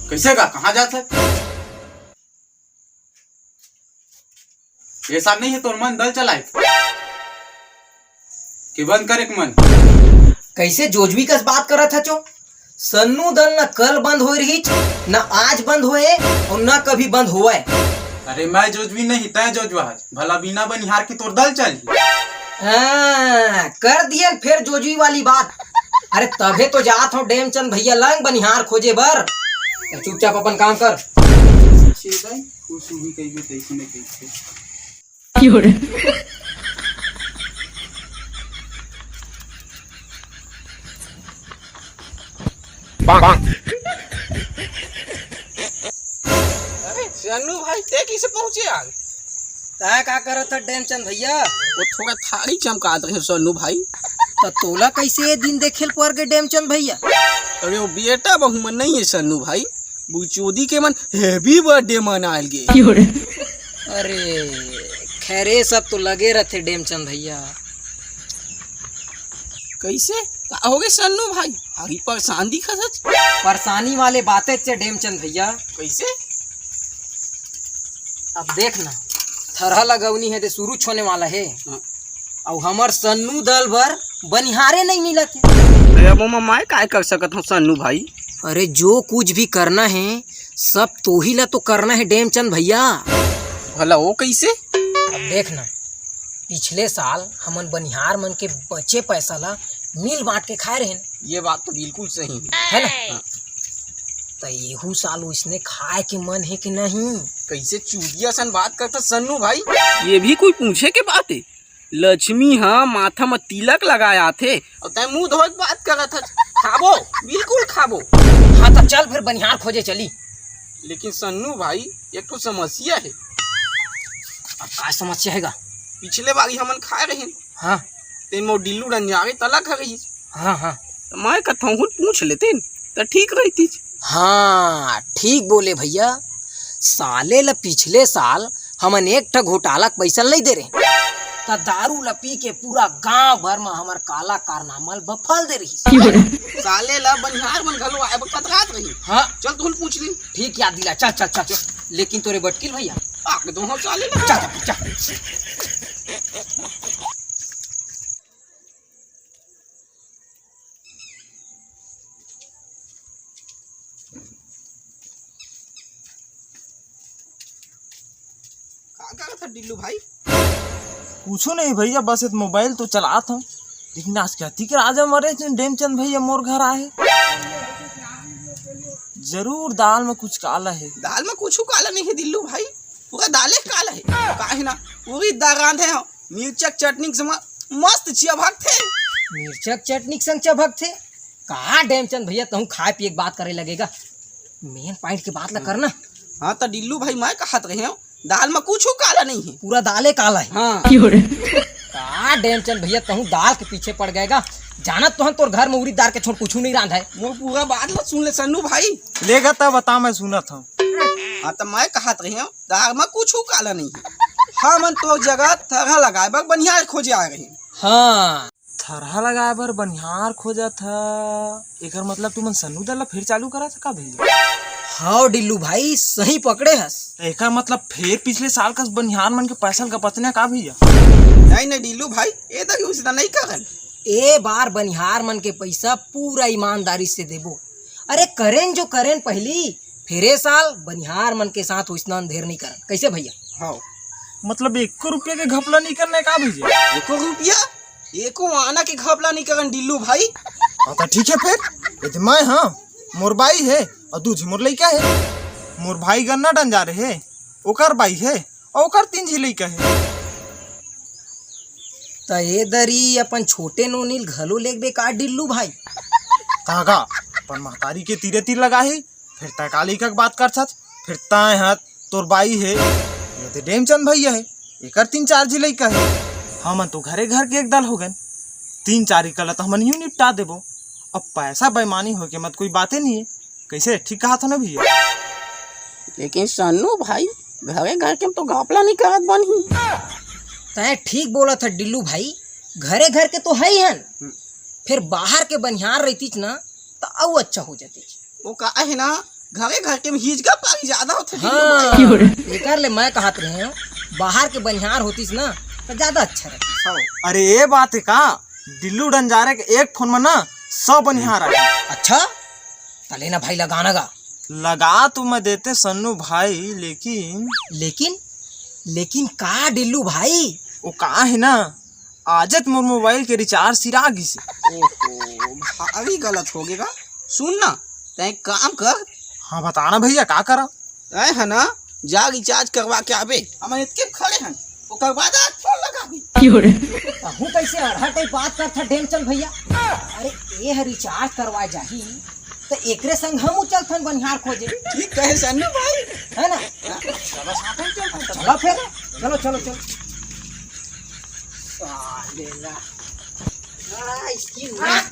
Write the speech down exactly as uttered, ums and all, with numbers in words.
कइसे गा, कहाँ जात हे? ये साल नहीं हे तोर मन दल चलाए के बंद करे के मन। कइसे जोजवी कस बात करत हच ओ? सन्नू दल न कल बंद होए रहिच, न आज बंद होए अउ न कभी बंद होवय। अरे मैं जोजवी नहीं, तैं जोजवा हस। भला बिना बनिहार के तोर दल चलही? हाँ, कर दियन फेर जोजवी वाली बात। अरे तभे तो जात हंव डेमचंद भइया लंग बनिहार खोजे बर। चुपचाप अपन काम कर। अरे सन्नू भाई, तैं कइसे पहुंचे आज? तैं का करत हस डेमचंद भइया? ओ थोड़ा थारी चमकात रहेंव सन्नू भाई। त तोला कइसे ए दिन देखे ल पर गे डेमचंद भइया? अरे ओ बेटा बहू मन नहीं हे सन्नू भाई, बुचोदी के मन happy birthday मनाए ल गे। अरे खैर, ए सब तो लगे रहिथे डेमचंद भइया। कइसे? का होगे सन्नू भाई? भारी परेसान दिखत हच। परेसानी वाले बातेच हे डेमचंद भइया। कइसे? अब देख ना, थरहा लगवनी हे ते सुरूच होने वाला हे। हाँ। अउ हमर सन्नू दल बर बनिहारे नइ मिलत हे। अरे अब ओमा मैं काय कर सकत हंव सन्नू भाई? अरे जो कुछ भी करना हे, सब तोही ला तो करना हे डेमचंद भइया। भला ओ कइसे? अब देख ना, पिछले साल हमन बनिहार मन के बचे पैसा ला मिल बांट के खाए रहेन। ये बात तो बिल्कुल सही हे। हे ना? हाँ। त एहू साल ओइसने खाए के मन हे कि नहीं? कइसे चूतिया सन बात करत हस सन्नू भाई? ये भी कोई पूछे के बात हे? लक्ष्मी ह माथा म तिलक लगाए आथे अउ तैं मुंह धोए के बात करत हस। खाबो, बिल्कुल खाबो। हाँ त चल फेर बनिहार खोजे चली। लेकिन सन्नू भाई, एक ठो समस्या हे। अब का समस्या हे गा? पिछले बारी हमन खाए रहेन। हाँ। तेन मोर डिल्लू डंजारे तलक ह रहिस। हाँ, हाँ। त मैं कथंव हुन पूछ लेतेन, त ठीक रहितिस। हाँ, ठीक बोले भइया। साले ल पिछले साल हमन एक ठा घोटाला के पइसा ल नइ दे रहेन। त दारू ल पी के पूरा गांव भर म हमर काला कारनामा ल बफल दे रहिस। साले ल बनिहार मन घलो आए बर कतरात रहिस। हाँ। चल तुहूं ल पूछ ले। ठीक याद दिला, चल, चल, चल। लेकिन तोरे बटकिल भइया। आके दो हम साले ल। चल, चल, चल। का करत हस डिल्लू भाई? कुछू नहीं भइया, बस एक मोबाइल तो चलात हंव, लेकिन आज कतिक राजा मरे डेमचंद भइया मोर घर आए हे। जरूर दाल म कुछ काला हे। दाल म कुछू काला नहीं हे डिल्लू भाई, पूरा दाले काला हे। काहे ना, पूरी दाल रांधे हंव, मिर्चा के चटनी के संग मस्त चिया भागथे। मिर्चा के चटनी के संग चिया भागथे? का डेमचंद भइया, तहूं खाए पिए के बात करे लगे गा? मेन पॉइंट के बात ला करना। हाँ, त डिल्लू भाई, मैं कहत रहेंव, दाल म कुछू काला नहीं हे। पूरा दाले काला हे। हाँ। का डेमचंद भइया, तहूं दाल के पीछे पड़ गए गा? जानत तो हन तोर घर म उरीद दार के छोड़ कुछू नहीं रांधय। मोर पूरा बात ला सुन ले सन्नू भाई। ले गा त बता, मैं सुनत हंव। हाँ, त मैं कहत रहेंव, दाल म कुछू काला नहीं हे। हमन तोर जगह थरहा लगाए बर बनिहार खोजे आए रहेन। हाँ। थरहा लगाए बर बनिहार खोजत हस, एकर मतलब तुमन सन्नू दल ला फेर चालू करत हव का भइया? हव डिल्लू भाई, सही पकड़े हस। एकर मतलब फेर पिछले साल कस बनिहार मन के पैसा ल गपचना का भइया? नहीं, नहीं डिल्लू भाई, ए दरी ओइसना नहीं करन। ए बार बनिहार मन के पैसा पूरा ईमानदारी से देबो। अरे करेन जो करेन पहली, फेर ए साल बनिहार मन के साथ ओइसना अंधेर नहीं करन। कइसे भइया? हव। मतलब एको रुपया के घपला नहीं करना हे का भइया? एको रुपया? एको आना के घपला नहीं करन डिल्लू भाई। हाँ, त ठीक हे फेर। ए दे मैं हंव, मोर बाई हे अउ दू झी मोर लइका हे। मोर भाई गन्ना डंजारे हे, ओकर बाई हे अउ ओकर तीन झी लइका हे। त ए दरी अपन छोटे नोनी ल घलो लेगबे का डिल्लू भाई? का गा, अपन महतारी के तीरे तीर लगा हे, फेर तैं का लइका के बात करथस? फेर तैं हस, तोर बाई हे, ए दे डेमचंद भइया हे, एकर तीन चार झी लइका हे। हमन तो घरे घर के एक दल हो गेन। तीन चार एकड़ ला तो हमन यूं निपटा देबो। अब पैसा बेईमानी होए के मत कोई बाते नहीं हे। कइसे, ठीक कहत हंव ना भइया? लेकिन सन्नू भाई, घरे घर के तो घपला नहीं करत बनही। तैं ठीक बोलत ह डिल्लू भाई, घरे घर के तो है ही हन, फिर बाहर के बनिहार रहितिस ना, त अउ अच्छा हो जातिस। वो का है ना, घरे घर के में हिजका पारी ज्यादा होथे। हाँ, एकर ले मैं कहत रहे हूँ, बाहर के बनिहार होतिस ना, त ज्यादा अच्छा रहतिस। अरे, ये बात है का? डिल्लू डंजारे के एक फोन में ना सौ बनिहार आ गए। अच्छा, तले ना भाई, लगाना गा। लगा तो मैं देते सन्नू भाई, लेकिन लेकिन लेकिन का डिल्लू भाई? वो का है ना, आजत मोर मोबाइल के रिचार्ज सिरा गिस। ओहो, भारी गलत हो गए गा। सुन ना, तैं एक काम कर। हाँ, बताना भैया, का करा? तैं है ना, जा रिचार्ज करवा के आबे। हमन इतके खड़े हन, ओकर बाद आज फोन लगाबे। तहूँ कैसे अड़हा टाइप बात करथा डेमचल भैया? अरे, ये ह रिचार्ज करवा जाही, त एकरे संग हम चलथन बनिहार खोजे। ठीक कहे सन्नू भाई। है ना? चलो साथ में चलथन। चलो फिर, चलो, चलो, चलो। साले ला। आ, इसकी